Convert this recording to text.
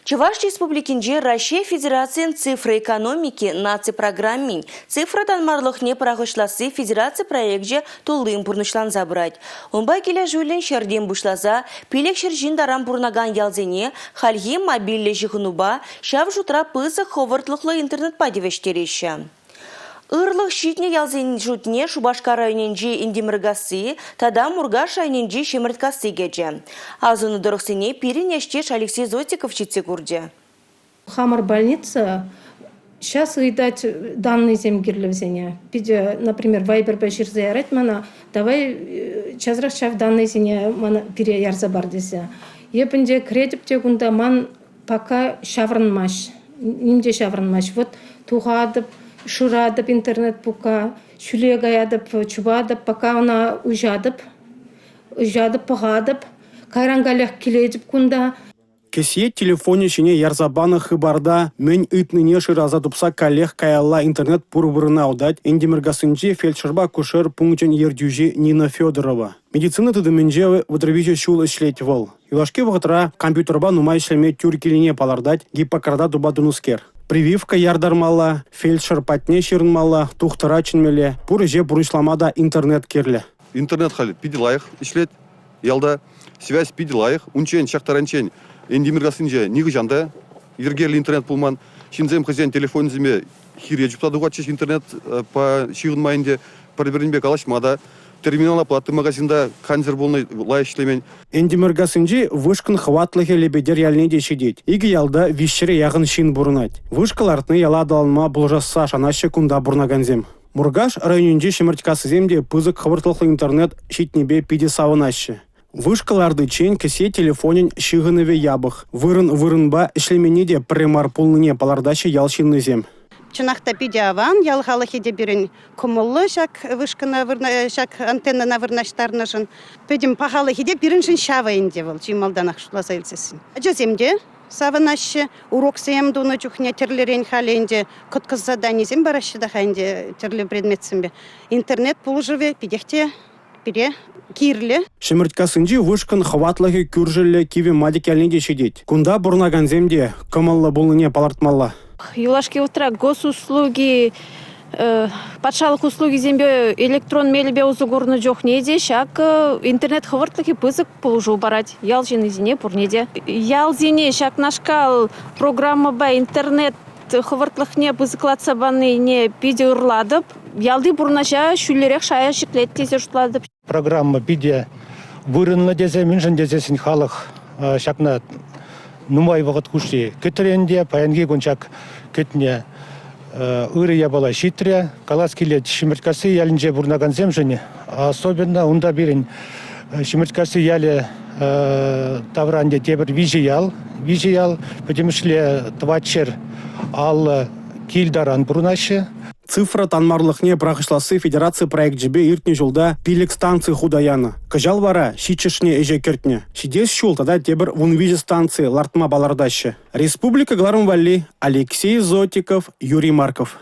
Чӑваш Республикинче Раҫҫей Федерацийӗн цифра экономики наци программин цифра танмарлӑхне пӑрахӑҫласси федераци проекчӗ туллин пурнӑҫланса пырать. Унпа килӗшӳллӗн ҫӗртен пуҫласа 500 ҫын таран пурӑнакан ялсене хальхи мобильлӗ ҫыхӑнупа, ҫав шутра пысӑк хӑвӑртлӑхлӑ интернетпа тивӗҫтереҫҫӗ. Ырлӑх ҫитнӗ ялсен шутне Шупашкар районӗнчи Энтимӗркасси тата Муркаш районӗнчи Ҫӗмӗрткасси кӗчӗ. Асӑннӑ тӑрӑхсене пирӗн ӗҫтеш Алексей Зотиков ҫитсе курчӗ. Хамӑр больница час ыйтать даннӑйсем кирлӗ вӗсене. Питӗ, например, Вайберпа ҫырса ярать мана, давай часрах ҫав даннӑйсене мана пире ярса пар тесе. Эп ӗнтӗ кӗретӗп те кунта ман Пока ҫаврӑнмасть, ним те ҫаврӑнмасть. Вот тухатӑп, шыратӑп интернет пука, ҫӳле каятӑп, чупатӑп, пока ӑна уҫатӑп, уҫатӑп, пӑхатӑп. Кайран каллех килетӗп кунта. Кӗсье телефонӗ ҫине ярса панӑ хыпарта мӗн ыйтнине шыраса тупса каллех каялла интернет пур вырӑна утать Энтимӗркассинчи фельдшерпа акушер пункчӗн ертӳҫи Нина Федорова. Медицина тытӑмӗнче 33 ҫул ӗҫлет вӑл. Юлашки вӑхӑтра компьютерпа нумай ӗҫлеме тӳр килнине палӑртать Гиппократа тупа тунӑскер. Прививка яртармалла, фельдшер патне ҫырӑнмалла, тухтӑра чӗнмелле. Пур ӗҫе пурнӑҫлама та интернет кирлӗ. Интернет халь питӗ лайӑх ӗҫлет ялта. Связь питӗ лайӑх. Унччен ҫак таранччен Энтимӗркассинче нихӑҫан та йӗркеллӗ интернет пулман. Ҫынсем хӑйсен телефонӗсемпе хире чупса тухатчӗҫ интернетпа ҫыхӑнма ӗнтӗ, пӗр-пӗринпе калаҫма та. Терминал оплаты магазинта кансӗр пулнӑ, лайӑх ӗҫлемен. Энтимӗркассинчи вышкӑн хӑватлӑхӗ Лепетер ялне те ҫитет. Икӗ ялта виҫҫӗре яхӑн ҫын пурӑнать. Вышка лартни яла аталанма пулӑшасса шанаҫҫӗ кунта пурӑнакансем. Муркаш районӗнчи Ҫӗмӗрткассисем те пысӑк хӑвӑртлӑхлӑ интернет ҫитнипе питӗ савӑнаҫҫӗ. Вышка лартиччен кӗсье телефонӗн ҫыхӑнӑвӗ япӑх. Вырӑн-вырӑнпа ӗҫлеменни те пӗрре мар пулнине палӑртаҫҫӗ ял ҫыннисем. Чӑнах та питӗ аван. Ял халӑхӗ те пирӗн кӑмӑллӑ ҫак вышкӑна ҫак антеннӑна вырнаҫтарнӑшӑн. Пӗтӗм пахалӑхӗ те пирӗншӗн ҫавӑ ӗнтӗ вӑл чи малтанах шутласа илсессӗн. Ачасем те савӑнаҫҫӗ. Уроксем тунӑ чухне тӗрлӗрен халӗ ӗнтӗ кӑткӑс заданисем параҫҫӗ та-ха ӗнтӗ тӗрлӗ предметсемпе. Интернет пулӑшӑвӗ питех те пире кирлӗ. Ҫӗмӗрткассинчи вышкӑн хӑватлӑхӗ кӳршӗллӗ Кивӗ Матьӑк ялне те ҫитет. Кунта пурӑнакансем те кӑмӑллӑ пулнине палӑртмалла. Юлашки вӑхӑтра госуслуги патшалӑх услугисемпе электрон мелӗпе усӑ курнӑ чухне те ҫак интернет хӑвӑртлӑхӗ пысӑк пулӑшу парать ял ҫыннисене пурне те. Ялсене ҫакнашкал программӑпа интернет хӑвӑртлӑхне пысӑклатса панине питӗ ырлатӑп. Ялти пурнӑҫа ҫӳллӗрех шая ҫӗклет тесе шутлатӑп. Программа питӗ вырӑнлӑ тесе, мӗншӗн тесессӗн халӑх ҫакна нумай вӑхӑт хушши кӗтрӗ ӗнтӗ. Паянхи кун ҫак кӗтнӗ ырӑ япала ҫитрӗ. Калас килет, Ҫӗмӗрткасси ялӗнче пурӑнакансемшӗн особенно унта пирӗн Ҫӗмӗрткасси ялӗ тавра ӗнтӗ тепӗр виҫӗ ял. Виҫӗ ял пӗтӗмӗшле тӑватҫӗр 50 кил таран пурӑнаҫҫӗ. Цифра танмарлӑхне пӑрахӑҫласси федераци проекчӗпе иртнӗ ҫулта 5 станци хута янӑ. Кӑҫал вара ҫиччӗшне ӗҫе кӗртнӗ. Ҫитес ҫул тата тепӗр 13 станци лартма палӑртаҫҫӗ. Республика кӑларӑм валли Алексей Зотиков, Юрий Марков.